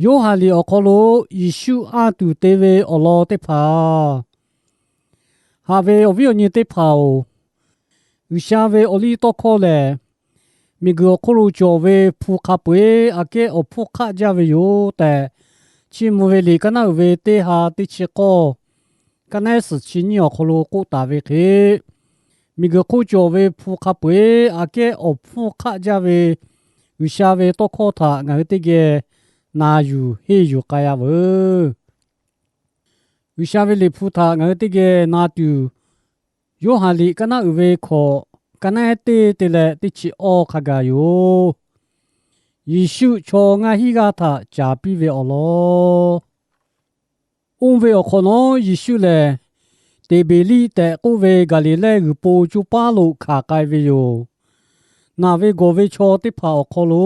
Yoˇhanˬ liꞈ awˬ hk'aw lo Yeˍsuˆ anˇ tuˬ te ve awˬ lawn teˇ hpaˍ. Haꞈ ve awˬ viˉ awˬ nyi teˇ hpaˍ-oˬ, G'uiˬsha ve awˬliˇ tawˇ hkawˇ lehˬ, miˬguiˬ awˬ hk'oˆ lo cawˬ ve hpu hk'a peu-eˬ aꞈ kehˉ awˬ hpfuhˇ hk'aˆ jaˇ ve yoˬ tehꞈ, Chiˇ mvuh ve liꞈ kaˉ naˉ uiˍ ve teˇ ha teˇ chi k'awˇ, kaˉ naˉ suhˍ chi nyiˇ awˬ hk'aw lo k'oˆ taˍ ve hk'e, miˬguiˬ hk'oˆ cawˬ ve hpu hk'a peu-eˬ aꞈ kehˉ awˬ hpfuhˇ hk'aˆ jaˇ ve G'uiˬsha ve tawˇ hkawˇ htaꞈ ngaˬ hui teˇ geh na yuˬ henˇ yuˬ k'ai-a veuˬ. G'uiˬsha ve liꞈ hpu htaꞈ ngaˬ hui teˇ geh na tuˬ, Yoˇhanˬ liꞈ kaˉ naˉ uiˍ ve hkawꞈ, kaˉ naˉ teˇ te leh teˇ chi awˇ hk'a gaˬ yoˬ. Yeˍsuˆ chaw ngaˇ hinˉ g'aˇ htaꞈ caˍ piˇ ve awˬ lawn. Oˇ ve awˬ hk'awꞈ nawˉ Yeˍsuˆ lehˬ, Tiˍbeˍriˆ tehꞈ k'oˆ ve Gaˍliˍlehˇ g'uiˬ po coˇ paˉ lo hkanˍ k'ai ve yoˬ. Naˬ ve gawˬ ve chaw teˇ hpaˍ awˬ hk'aw lo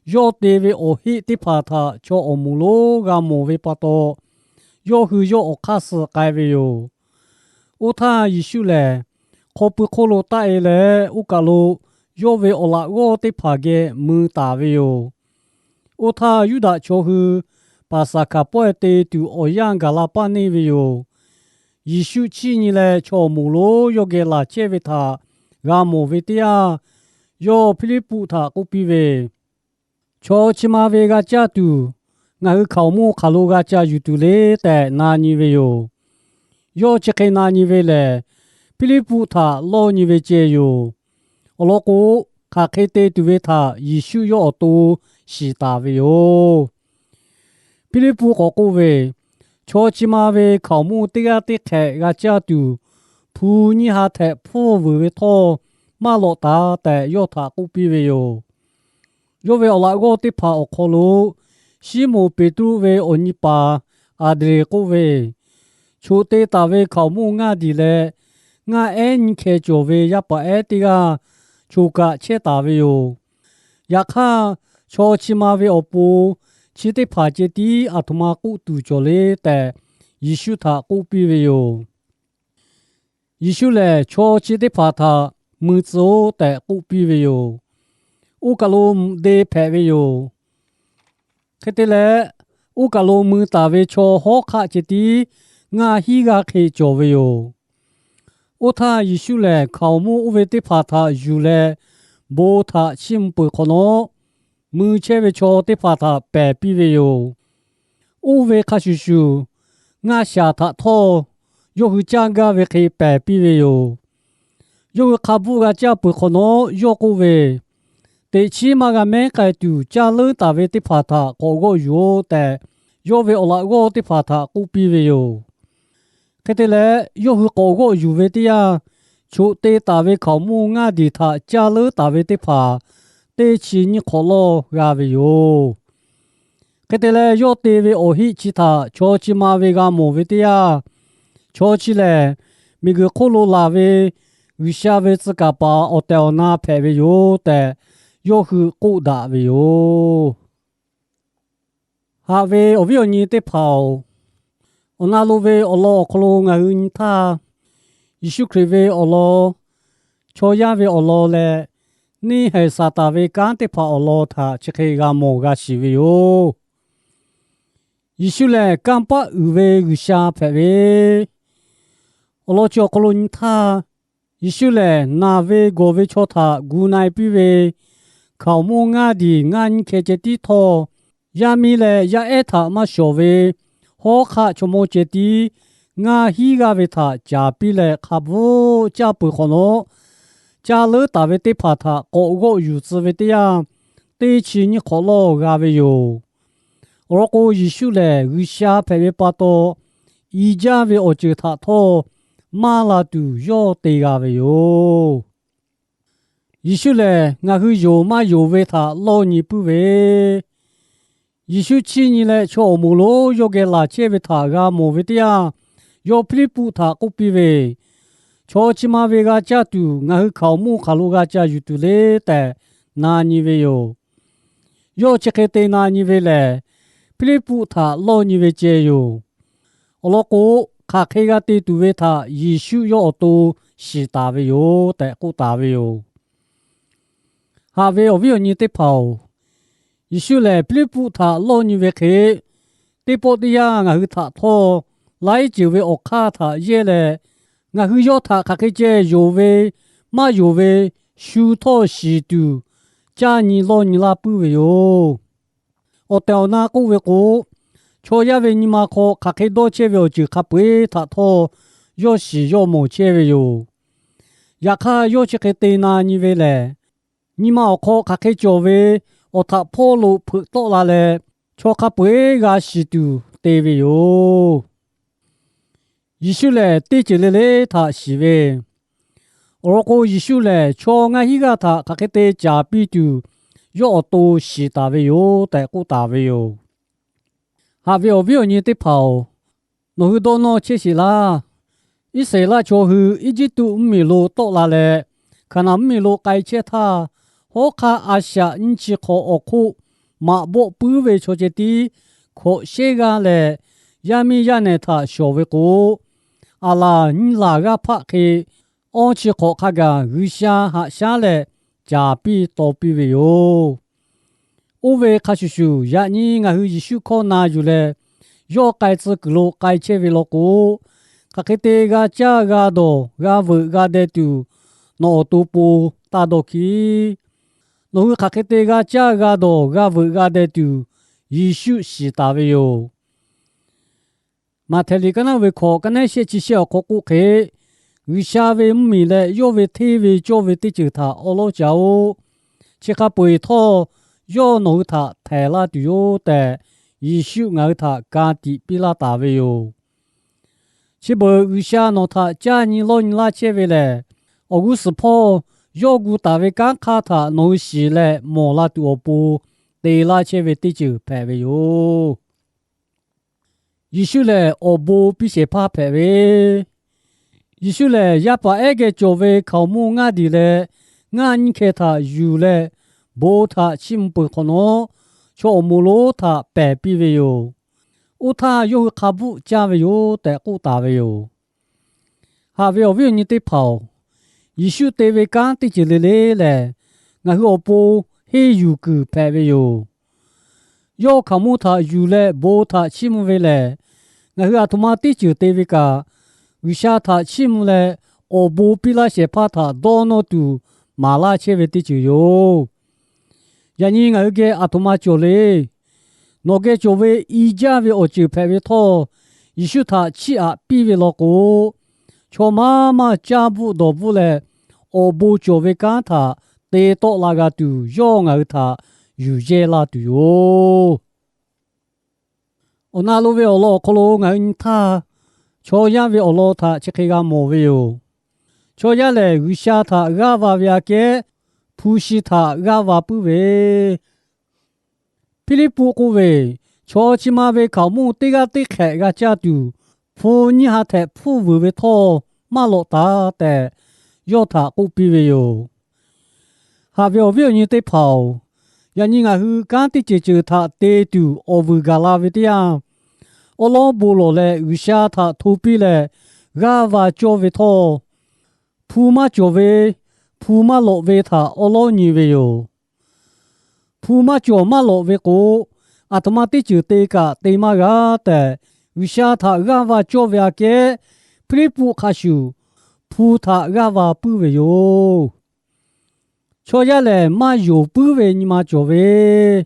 yawˇ te ve awˬ heˆ teˇ hpaˍ htaꞈ chaw awˬ moˍ lonˉ g'a mawˬ ve pa taw, yawˇ hui yawˇ awˬ hk'aˇ suh k'ai ve yoˬ. Oˇ htaˇ Yeˍsuˆ lehˬ, hk'aw pui hk'oˆ lo taˆ-e leh, oˇ kaˬ lo yawˇ ve awˬ laꞈ g'awˇ teˇ hpaˍ geh mui taˍ ve yoˬ. Oˇ htaˇ, Yuˇdaꞈ chaw hui Paˍsaˍhkaˍ pawehˇ te tuˬ awˬ yanˇ gaˬ la paˇ neˇ ve yoˬ. Yeˍsuˆ chiˇ nyi leh, chaw awˬ moˍ lonˉ yawˇ geh laˬ chehˇ ve htaꞈ g'a mawˬ ve teˇ yanˇ, yawˇ Hpiˇliˇpuˆ htaꞈ k'oˆ piˇ ve, Chaw chi ma ve g'a caˇ tuˬ, ngaˬ hui hkaoˍmonˇ hk'aˬ lo g'a ca yuˬ tuˬ le tehꞈ na nyi ve yoˬ. Yawˇ chi hk'e na nyi ve lehˬ, Hpiˇliˇpuˆ htaꞈ lawˇ nyi ve ceh yoˬ. Awˬ lawn k'o, hk'aˬ hk'e te tuˬ ve htaꞈ Yeˍsuˆ yawˇ awˬ to shiˍ taˍ ve yoˬ. Hpiˇliˇpuˆ k'awꞈ k'oˆ ve, Chaw chi ma ve hkaoˍmonˇ teˇ g'aˇ teˇ hk'ehꞈ g'a caˇ tuˬ, hpu nyiˇ ha htehꞈ hpfuhˇ vuiˬ ve htawˇ maˇ lawꞈ taˍ tehꞈ yawˇ htaꞈ k'oˆ piˇ ve yoˬ. Yawˇ ve awˬ laꞈ g'awˇ teˇ hpaˍ awˬ hk'aw lo Siˉmonˍ Peˍtruˆ ve awˬ nyi paˍ Anˍdrehˍ k'oˆ ve, Choꞈ te taˍ ve hkaoˍmonˇ ngaˇ diˬ leh ngaˇ ehˉ nyiˇ hkeh cawˬ ve yaˇ paˍ ehˉ teˇ g'aˇ choˬ kaꞈ chehˇ taˍ ve yoˬ. Yaꞈ hk'aˇ, chaw chi ma ve awˬ pon chi teˇ hpaˍ ceh tiˉ aˬ htoꞈ ma k'oˆ tuˬ cawˬ le tehꞈ, Yeˍsuˆ htaꞈ k'oˆ piˇ ve yoˬ. Yeˍsuˆ lehˬ, Chaw chi teˇ hpaˍ htaꞈ mui tcuh-oˆ tehꞈ k'oˆ piˇ ve yoˬ. Oˇ kaˬ lo mvuhꞈ de hpehꞈ ve yoˬ. Hk'e te leh, oˇ kaˬ lo mui taˍ ve chaw hawˉ hk'aˆ ceh tiˉ ngaˇ hinˉ g'aˇ hk'e cawˬ ve yoˬ. Oˇ htaˇ Yeˍsuˆ lehˬ, hkaoˍmonˇ oˇ ve teˇ hpaˍ htaꞈ yuˬ leh, bon htaꞈ chiˇ mvuh peuˬ hk'awꞈ nawˉ, mui chehˇ ve chaw teˇ hpaˍ htaꞈ pehˬ piˇ ve yoˬ. Oˇ ve hk'a shuˍ shuˍ, ngaˇ shaˍ htaꞈ htawˇ yawˇ hui caˇ gaˇ ve hk'e pehˬ piˇ ve yoˬ. Yawˇ hui hk'a bvuhˆ g'a caˇ peuˬ hk'awꞈ nawˉ, yawˇ k'oˆ ve, Teꞈ chiˉ maˇ g'a mehˉ k'ai tuˬ, caˇ leuˉ taˍ ve teˇ hpaˍ htaꞈ k'awꞈ g'awˆ yuˬ-oˆ tehꞈ, yawˇ ve awˬ laꞈ g'awˇ teˇ hpaˍ htaꞈ k'oˆ piˇ ve yoˬ. Hk'e te leh, yawˇ hui k'awꞈ g'awˆ yuˬ ve teˇ yanˇ, choꞈ te taˍ ve hkaoˍmonˇ ngaˇ diˬ htaꞈ caˇ leuˉ taˍ ve teˇ hpaˍ teˇ chi nyiˇ hk'awꞈ lawˇ g'a ve yoˬ. Hk'e te leh, yawˇ te ve awˬ heˆ chi htaꞈ chaw chi ma ve g'a mawˬ ve teˇ yanˇ, chaw chi lehˬ, miˬguiˬ hk'oˆ lo laˬ ve G'uiˬsha ve tcuh kaˍ paˍ awˬ tehˬ awˬ na hpehꞈ ve yoˬ tehꞈ, yawˇ hui k'oˆ daꞈ ve yoˬ. Haꞈ ve awˬ viˉ awˬ nyi teˇ hpaˍ-oˬ, awˬ na lo ve awˬ lawn awˬ hk'aw lo ngaˬ hui nyi htaˇ, Yeˍsuˆ Hkriꞈ ve awˬ lawn, chaw yaˇ ve awˬ lawn leh, neˇ haiˬ Saˍtanˍ ve kanˉ teˇ hpaˍ awˬ lawn htaꞈ chi hk'e g'a mawˬ g'a shiˍ ve yoˬ. Yeˍsuˆ lehˬ, kanˇ paˆ uiˍ ve G'uiˬsha hpehꞈ ve, awˬ lawn chi awˬ hk'aw lo nyi htaˇ, Yeˍsuˆ lehˬ naˬ ve gawˬ ve chaw htaꞈ gu na-e piˇ ve, hkaoˍmonˇ ngaˇ diˬ ngaˇ nyiˇ hkeh ceh tiˉ htawˇ, yaˇ miˇ leh yaˇ ehˉ htaꞈ maˇ shawˍ ve, hawˉ hk'aˆ chaw mawˇ ceh tiˉ ngaˇ hinˉ g'aˇ ve htaꞈ caˍ piˇ leh hk'a bvuhˆ caˇ peuˬ hk'awꞈ nawˉ, caˇ leuˉ taˍ ve teˇ hpaˍ htaꞈ k'awꞈ g'awˆ yuˬ tcuh ve teˇ yanˇ, teˇ chi nyiˇ hk'awꞈ lawˇ g'a ve yoˬ. Awˬ lawn k'o, Yeˍsuˆ lehˬ G'uiˬsha hpehꞈ ve pa taw, i jaˇ ve awˬ ceuˬ htaꞈ htawˇ maˇ la tuˬ yawˇ te g'a ve yoˬ. Yeˍsuˆ lehˬ, ngaˬ hui yonˍ maˇ yonˍ ve htaꞈ lawˇ nyi puiˉ ve, Yeˍsuˆ chiˇ nyi leh chaw awˬ moˍ lonˉ yawˇ geh laˬ chehˇ ve htaꞈ g'a mawˬ ve teˇ yanˇ, yawˇ Hpiˇliˇpuˆ htaꞈ k'oˆ piˇ ve, Chaw chi ma ve g'a caˇ tuˬ, ngaˬ hui hkaoˍmonˇ hk'aˬ lo g'a ca yuˬ tuˬ le tehꞈ na nyi ve yoˬ. Yawˇ chi hk'e te na nyi ve lehˬ, Hpiˇliˇpuˆ htaꞈ lawˇ nyi ve ceh yoˬ. Awˬ lawn k'o, hk'aˬ hk'e g'a te tuˬ ve htaꞈ Yeˍsuˆ yawˇ awˬ to shiˍ taˍ ve yoˬ tehꞈ k'oˆ taˍ ve yoˬ. Haꞈ ve awˬ viˉ awˬ nyi teˇ hpaˍ-oˬ, Yeˍsuˆ lehˬ Hpiˇliˇpuˆ htaꞈ lawˇ nyi ve hk'e, teˇ pawˆ teˇ yanˇ ngaˬ hui htaꞈ htawˇ laiˉ ceuˬ ve awˬ hk'aˇ htaꞈ yehˇ leh, ngaˬ hui yawˇ htaꞈ hk'aˬ hk'e ceh yonˍ ve, maˇ yonˍ ve, shu htawˇ shiˍ tuˬ caˇ nyi lawˇ nyi laˇ puiˉ ve yoˬ. Awˬ tehˬ awˬ na k'oˆ ve k'o, chaw yaˇ ve nyi ma hk'aw hk'aˬ hk'e dawˇ chehˇ ve awˬ ceuˬ hk'a peu-eˬ htaꞈ htawˇ yawˇ shiˍ yawˇ mawˬ chehˇ ve yoˬ. Yaꞈ hk'aˇ, yawˇ chi hk'e te na nyi ve lehˬ, nyi ma awˬ hk'aw hk'aˬ hk'e cawˬ ve, awˬ htaꞈ hpawˇ lo hpeuꞈ tawˆ la leh, chaw hk'a peu-eˬ g'a shiˍ tuˬ te ve yoˬ. Yeˍsuˆ lehˬ teˇ ceuˬ le le htaꞈ shiˍ ve, awˬ lawn k'o, Yeˍsuˆ lehˬ chaw ngaˇ hinˉ g'aˇ htaꞈ hk'aˬ hk'e te caˍ piˇ tuˬ, yawˇ awˬ to shiˍ taˍ ve yoˬ tehꞈ k'oˆ taˍ ve yoˬ. Haꞈ ve awˬ viˉ awˬ nyi teˇ hpaˍ-oˬ, nawˬ hui dawˇ nawˇ chehˇ sheˍ laˇ. Iˉsaˍreˍlaˆ chaw hui Eˇjiˇtuꞈ mvuhˇmiˬ lo tawˆ la leh, Hkaˍnanˍ mvuhˇmiˬ lo k'ai chehˇ htaˇ, hawˉ hk'aˇ a shaꞈ nyiˇ chi hk'awꞈ awˬ hk'oˆ maꞈ bawˆ puiˉ ve chaw ceh tiˉ hkawꞈ shehˉ g'aˇ leh, yaˇ miˇ yaˇ nehˬ htaꞈ shawˍ ve k'o, aˬ laˬ nyiˇ laˬ g'aˇ hpaˆ hk'e awˇ chi hk'awꞈ hk'a gaˬ G'uiˬsha haꞈ shaˉ leh caˍ piˇ taw piˇ ve yoˬ. Oˇ ve hk'a shuˍ shuˍ, yaꞈ nyi ngaˬ hui Yeˍsuˆ hkawˇ na yuˬ leh, yawˇ k'ai tcuh kuiˬ lo k'ai chehˇ ve law k'o, hk'aˬ hk'e te g'a caˇ g'a dawˬ g'a veuꞈ g'a deh tuˬ nawˬ awˬ to po taˇ dawˇ hkiˉ. Nawˬ hui hk'aˬ hk'e te g'a caˇ g'a dawˬ g'a veuꞈ g'a deh tuˬ, Yeˍsuˆ shiˍ taˍ ve yoˬ. Maꞈhtehˍ liꞈ kaˉ naˉ ve hkawꞈ kaˉ nehˉ shehˆ chi shehˆ awˬ hk'aw k'oˆ hk'e, G'uiˬsha ve mvuhˇmiˬ leh yawˇ ve hteˇ ve cawˇ ve teˇ ceuˬ htaꞈ awˉ lawˉ ca-oˆ. Chi hk'a peu-eˬ htawˇ, yawˇ nawˬ hui htaꞈ htehˍ laˇ tuˬ yoˬ tehꞈ, Yeˍsuˆ ngaˬ hui htaꞈ ka tiꞈ piˇ laˇ taˍ ve yoˬ. Chi beuꞈ G'uiˬsha nawˬ htaꞈ caˇ nyi lawˇ nyi laˇ chehˇ ve lehˬ, awˬ g'uˇ suhˍ hpawˇ yawˇ gu taˍ ve kanˉ hk'aˇ htaꞈ nawˬ hui shiˍ leh mawˬ la tuˬ awˬ pon te laˇ chehˇ ve teˇ ceuˬ hpehꞈ ve yoˬ. Yeˍsuˆ lehˬ awˬ bon piˇ shehˍ hpaˇ hpehꞈ ve. Yeˍsuˆ lehˬ yaˇ paˍ ehˉ geh cawˬ ve hkaoˍmonˇ ngaˇ diˬ leh ngaˇ nyiˇ hkeh htaꞈ yuˬ leh, bon htaꞈ chiˇ mvuh peuˬ hk'awꞈ nawˉ, chaw awˬ moˍ lonˉ htaꞈ pehˬ piˇ ve yoˬ. Oˇ htaˇ yawˇ hui hk'a bvuhˆ caˇ ve yoˬ tehꞈ k'oˆ taˍ ve yoˬ. Haꞈ ve awˬ viˉ awˬ nyi teˇ hpaˍ-oˬ, Yeˍsuˆ te ve kanˉ teˇ ceuˬ le le lehˬ, ngaˬ hui awˬ pon henˇ yuˬ kuiˬ hpehꞈ ve yoˬ. Yawˇ hkaoˍmonˇ htaꞈ yuˬ leh bon htaꞈ chiˇ mvuh ve lehˬ, ngaˬ hui aˬ htoꞈ ma teˇ ceuˬ te ve kaꞈ, G'uiˬsha htaꞈ chiˇ mvuh leh awˬ bon piˇ laˇ shehˍ hpaˇ htaꞈ dawˇ nawˇ tuˬ maˍ laˇ chehˇ ve teˇ ceuˬ yoˬ. Yaꞈ nyi ngaˬ hui geh aˬ htoꞈ ma cawˬ le. Nawˬ geh cawˬ ve i jaˇ ve awˬ ceuˬ hpehꞈ ve htawˇ, Yeˍsuˆ htaꞈ chiˇ aꞈ piˇ ve law k'o, chaw maˇ maˇ caˇ bvuhˆ dawˬ bvuhˆ leh, awˬ bon cawˬ ve kanˉ htaꞈ te tawˆ la g'a tuˬ yawˇ ngaˬ hui htaꞈ yuˬ yehˇ laˇ tuˬ yoˬ. Awˬ na lo ve awˬ lawn awˬ hk'aw lo ngaˬ hui nyi htaˇ, chaw yaˇ ve awˬ lawn htaꞈ chi hk'e g'a mawˬ ve yoˬ. Chaw yaˇ lehˬ, G'uiˬsha htaꞈ g'aˇ va ve aꞈ kehˉ hpu shi htaꞈ g'aˇ va puiˉ ve, Hpiˇliˇpuˆ k'oˆ ve, Chaw chi ma ve hkaoˍmonˇ teˇ g'aˇ teˇ hk'ehꞈ g'a caˇ tuˬ, hpu nyiˇ ha htehꞈ hpfuhˇ vuiˬ ve htawˇ maˇ lawꞈ taˍ tehꞈ, yawˇ htaꞈ k'oˆ piˇ ve yoˬ. Haꞈ ve awˬ viˉ awˬ nyi teˇ hpaˍ-oˬ, yaꞈ nyi ngaˬ hui kanˉ teˇ ceuˬ ceuˬ htaꞈ te tuˬ awˬ vuiˬ gaˬ la ve teˇ yanˇ, awˉ lawˉ bon lawˬ leh G'uiˬsha htaꞈ hto piˇ leh g'aˇ va cawˇ ve htawˇ, hpu maˇ cawˬ ve, hpu maˇ lawꞈ ve htaꞈ awˉ lawˉ nyi ve yoˬ. Hpu maˇ cawˬ maˇ lawꞈ ve k'o, aˬ htoꞈ ma teˇ ceuˬ te kaꞈ te maˇ g'a tehꞈ, G'uiˬsha htaꞈ g'aˇ va cawˇ ve aꞈ kehˉ, Hpiˇliˇpuˆ hk'a shuˍ hpu htaꞈ g'aˇ va puiˉ ve yoˬ. Chaw yaˇ lehˬ, maˇ yonˍ puiˉ ve nyi ma cawˬ ve,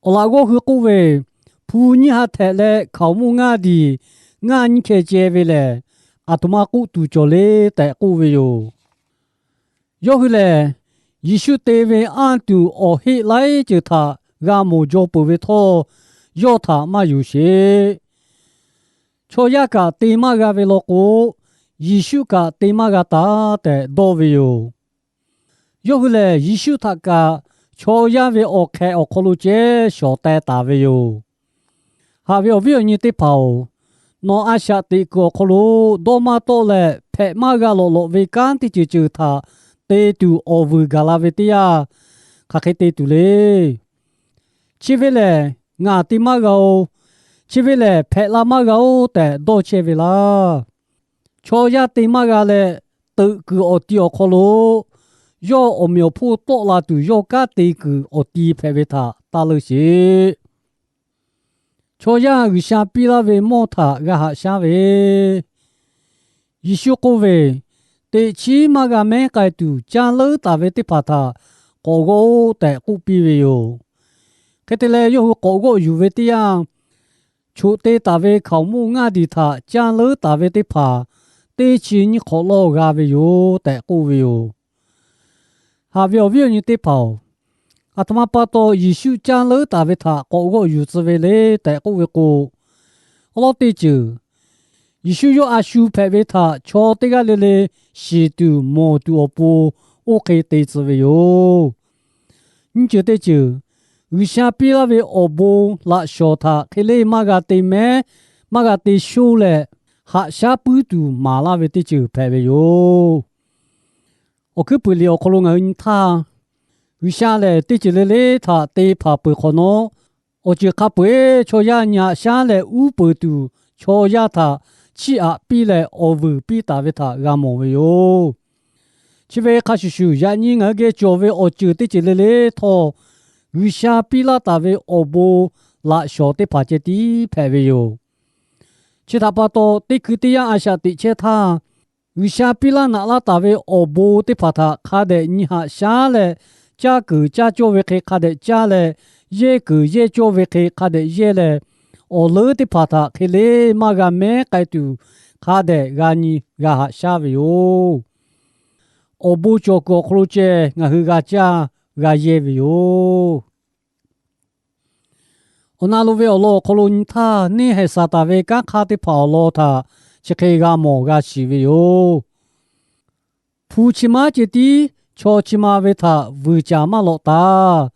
awˬ laꞈ g'awˇ hui k'oˆ ve, Hpu nyiˇ ha htehꞈ leh hkaoˍmonˇ ngaˇ diˬ ngaˇ nyiˇ hkeh ceh ve lehˬ, aˬ htoꞈ ma k'oˆ tuˬ cawˬ le tehꞈ k'oˆ ve yoˬ. Yawˇ hui lehˬ, Yeˍsuˆ te ve anˇ tuˬ awˬ heˆ laiˉ ceuˬ htaꞈ g'a mawˬ jaw peuˬ ve htawˇ, yawˇ htaꞈ maˇ yonˍ sheˍ. Chaw yaˇ kaꞈ te maˇ g'a ve law k'o, Yeˍsuˆ kaꞈ te maˇ g'a taˍ tehꞈ dawˇ ve yoˬ. Yawˇ hui lehˬ, Yeˍsuˆ htaꞈ kaꞈ chaw yaˇ ve awˬ hk'ehꞈ awˬ hk'aw lo ceh shawˍ teh taˍ ve yoˬ. Haꞈ ve awˬ viˉ awˬ nyi teˇ hpaˍ-oˬ, nawˬ a shaꞈ teꞈ kuiˬ awˬ hk'aw lo dawˇ maˇ tawˆ leh hpehꞈ maˇ g'a lawꞈ lawꞈ ve kanˉ teˇ ceuˬ ceuˬ htaꞈ te tuˬ awˬ vuiˬ gaˬ la ve teˇ yanˇ, hk'aˬ hk'e te tuˬ le. Chi ve lehˬ ngaˬ te maˇ g'a-oˬ, chi ve lehˬ hpehꞈ la maˇ g'a-oˬ tehꞈ dawˇ chehˇ ve laˇ. Chaw yaˇ te maˇ g'a leh, teuꞈ kuiˬ awˬ ti awˬ hk'aw lo yawˇ awˬ meꞈ awˬ hponˇ tawˆ la tuˬ yawˇ kanˉ te kuiˬ awˬ ti hpehꞈ ve htaꞈ taˇ leuˇ sheˍ. Chaw yaˇ G'uiˬsha piˇ laˇ ve mawˇ htaꞈ g'a haꞈ shaˉ ve, Yeˍsuˆ k'oˆ ve, Teꞈ chiˉ maˇ g'a mehˉ k'ai tuˬ caˇ leuˉ taˍ ve teˇ hpaˍ htaꞈ k'awꞈ g'awˇ-oˆ tehꞈ k'oˆ piˇ ve yoˬ. Hk'e te leh, yawˇ hui k'awꞈ g'awˆ yuˬ ve teˇ yanˇ, choꞈ te taˍ ve hkaoˍmonˇ ngaˇ diˬ htaꞈ caˇ leuˉ taˍ ve teˇ hpaˍ teˇ chi nyiˇ hk'awꞈ lawˇ g'a ve yoˬ tehꞈ k'oˆ ve yoˬ. Haꞈ ve awˬ viˉ awˬ nyi teˇ hpaˍ-oˬ, aˬ htoꞈ ma pa taw Yeˍsuˆ caˇ leuˉ taˍ ve htaꞈ k'awꞈ g'awˆ yuˬ tcuh ve le tehꞈ k'oˆ ve k'o, awˉ lawˉ teˇ ceuˬ, Yeˍsuˆ yawˇ a shu hpehꞈ ve htaꞈ chaw teˇ g'aˇ le le shiˍ tuˬ mawˬ tuˬ awˬ pon oˇ hk'e te tcuh ve yoˬ. Nyiˇ ceuˬ teˇ ceuˬ, G'uiˬsha piˇ laˇ ve awˬ bon laꞈ shawˍ htaꞈ hk'e leˇ maˇ g'a te mehˉ, maˇ g'a te shonˇ leh, haꞈ shaˉ puiˉ tuˬ maˍ laˇ ve teˇ ceuˬ hpehꞈ ve yoˬ. Awˬ hkuiˉ puiˍ liꞈ awˬ hk'aw lo ngaˬ hui nyi htaˇ, G'uiˬsha lehˬ teˇ ceuˬ le le htaꞈ te hpanˍ peuˬ hk'awꞈ nawˉ, awˬ ceuˬ hk'a peu-eˬ chaw yaˇ nyi haꞈ shaˉ leh uˉ peunˍ tuˬ, chaw yaˇ htaꞈ chiˇ aꞈ piˇ leh awˬ vuiˬ piˇ taˍ ve htaꞈ g'a mawˬ ve yoˬ. Chi ve hk'a shuˍ shuˍ, yaꞈ nyi ngaˬ hui geh cawˬ ve awˬ ceuˬ teˇ ceuˬ le le htawˇ, G'uiˬsha piˇ laˇ taˍ ve awˬ bon laꞈ shawˍ teˇ hpaˍ ceh tiˉ hpehꞈ ve yoˬ. Chi htaꞈ pa taw, teˇ hkui teˇ yanˇ a shaꞈ teꞈ chehˇ htaˇ, G'uiˬsha piˇ laˇ naꞈ laˇ taˍ ve awˬ bon teˇ hpaˍ htaꞈ hk'a dehꞈ nyi haꞈ shaˉ leh, caˇ kuiˬ caˇ cawˇ ve hk'e hk'a dehꞈ caˇ leh, yehˇ kuiˬ yehˇ cawˇ ve hk'e hk'a dehꞈ yehˇ leh, awˬ leuˉ teˇ hpaˍ htaꞈ hk'e leˇ maˇ g'a mehˉ k'ai tuˬ, hk'a dehꞈ g'a nyi g'a haꞈ shaˉ ve yoˬ. Awˬ bon cawˬ kuiˬ awˬ hk'aw lo ceh ngaˬ hui g'a caˇ g'a yehˇ ve yoˬ. Awˬ na lo ve awˬ lawn awˬ hk'aw lo nyi htaˇ, neˇhaiˬ Saˍtanˍ ve kanˉ hk'aˇ teˇ hpaˍ awˬ lawn htaꞈ chi hk'e g'a mawˬ g'a shiˍ ve yoˬ. Hpu chi maˉ ceh tiˉ chaw chi ma ve htaꞈ vuiˬ caˍ maˇ lawꞈ taˍ.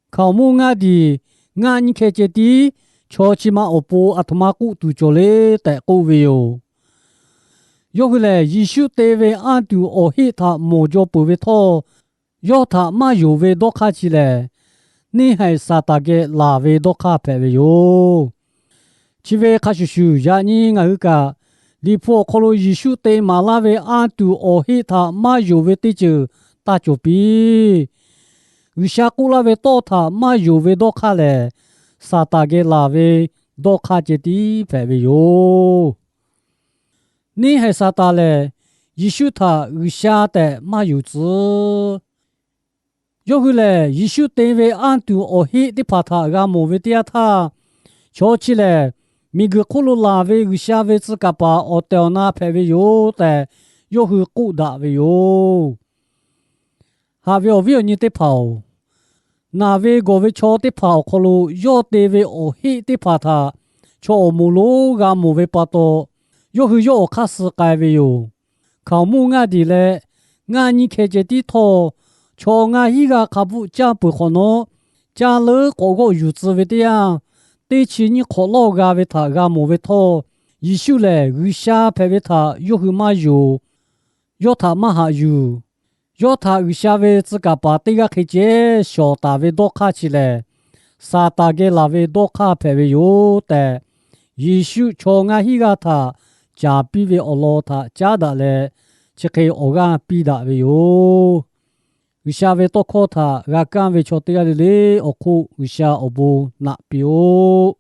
Hkaoˍmonˇ ngaˇ diˬ ngaˇ nyiˇ hkeh ceh tiˉ chaw chi ma awˬ pon aˬ htoꞈ ma k'oˆ tuˬ cawˬ le tehꞈ k'oˆ ve yoˬ. Yawˇ hui lehˬ, Yeˍsuˆ te ve anˇ tuˬ awˬ heˆ htaꞈ mawˬ jaw peuˬ ve htawˇ, yawˇ htaꞈ maˇ yonˍ ve dawˇ hk'aˇ chi lehˬ, neˇhaiˬ Saˍtanˍ geh laˬ ve dawˇ hk'aˇ hpehꞈ ve yoˬ. Chi ve hk'a shuˍ shuˍ, yaꞈ nyi ngaˬ hui kaꞈ Liꞈ hpu awˬ hk'aw lo Yeˍsuˆ te maˍ laˇ ve anˇ tuˬ awˬ heˆ htaꞈ maˇ yonˍ ve teˇ ceuˬ taˇ cawˬ piˇ. G'uiˬsha k'oˆ laˇ ve tawˇ htaꞈ maˇ yonˍ ve dawˇ hk'aˇ lehˬ, Saˍtanˍ geh laˬ ve dawˇ hk'aˇ ceh tiˉ hpehꞈ ve yoˬ. Neˇhaiˬ Saˍtanˍ lehˬ, Yeˍsuˆ htaꞈ G'uiˬsha tehꞈ maˇ yonˍ tcuh. Yawˇ hui lehˬ, Yeˍsuˆ te ve anˇ tuˬ awˬ heˆ teˇ hpaˍ htaꞈ g'a mawˬ ve teˇ yanˇ htaˇ, chaw chi lehˬ miˬguiˬ hk'oˆ lo laˬ ve G'uiˬsha ve tcuh kaˍ paˍ awˬ tehˬ awˬ na hpehꞈ ve yoˬ tehꞈ, yawˇ hui k'oˆ daꞈ ve yoˬ. Haꞈ ve awˬ viˉ awˬ nyi teˇ hpaˍ-oˬ, naˬ ve gawˬ ve chaw teˇ hpaˍ awˬ hk'aw lo yawˇ te ve awˬ heˆ teˇ hpaˍ htaꞈ chaw awˬ moˍ lonˉ g'a mawˬ ve pa taw, yawˇ hui yawˇ awˬ hk'aˇ suh k'ai ve yoˬ. Hkaoˍmonˇ ngaˇ diˬ leh ngaˇ nyiˇ hkeh ceh tiˉ htawˇ, chaw ngaˇ hinˉ g'aˇ hk'a bvuhˆ caˇ peuˬ hk'awꞈ nawˉ, caˇ leuˉ k'awꞈ g'awˆ yuˬ tcuh ve teˇ yanˇ, teˇ chi nyiˇ hk'awꞈ lawˇ g'a ve htaꞈ g'a mawˬ ve htawˇ, Yeˍsuˆ lehˬ G'uiˬsha hpehꞈ ve htaꞈ yawˇ hui maˇ yonˍ. Yawˇ htaꞈ maˇ haꞈ yuˬ. Yawˇ htaꞈ G'uiˬsha ve tcuh kaˍ paˍ teˇ g'aˇ hk'e ceh shawˍ taˍ ve dawˇ hk'aˇ chi lehˬ, Saˍtanˍ geh laˬ ve dawˇ hk'aˇ hpehꞈ ve yoˬ tehꞈ, Yeˍsuˆ chaw ngaˇ hinˉ g'aˇ htaꞈ caˍ piˇ ve awˬ lawn htaꞈ caˉ daꞈ leh, chi hk'e awˬ g'aˇ piˇ daꞈ ve yoˬ. G'uiˬsha ve tawˇ hkawˇ htaꞈ g'a kaˇ ve chaw teˇ g'aˇ le le awˬ hk'oˆ G'uiˬsha awˬ bon naꞈ piˇ-oˆ.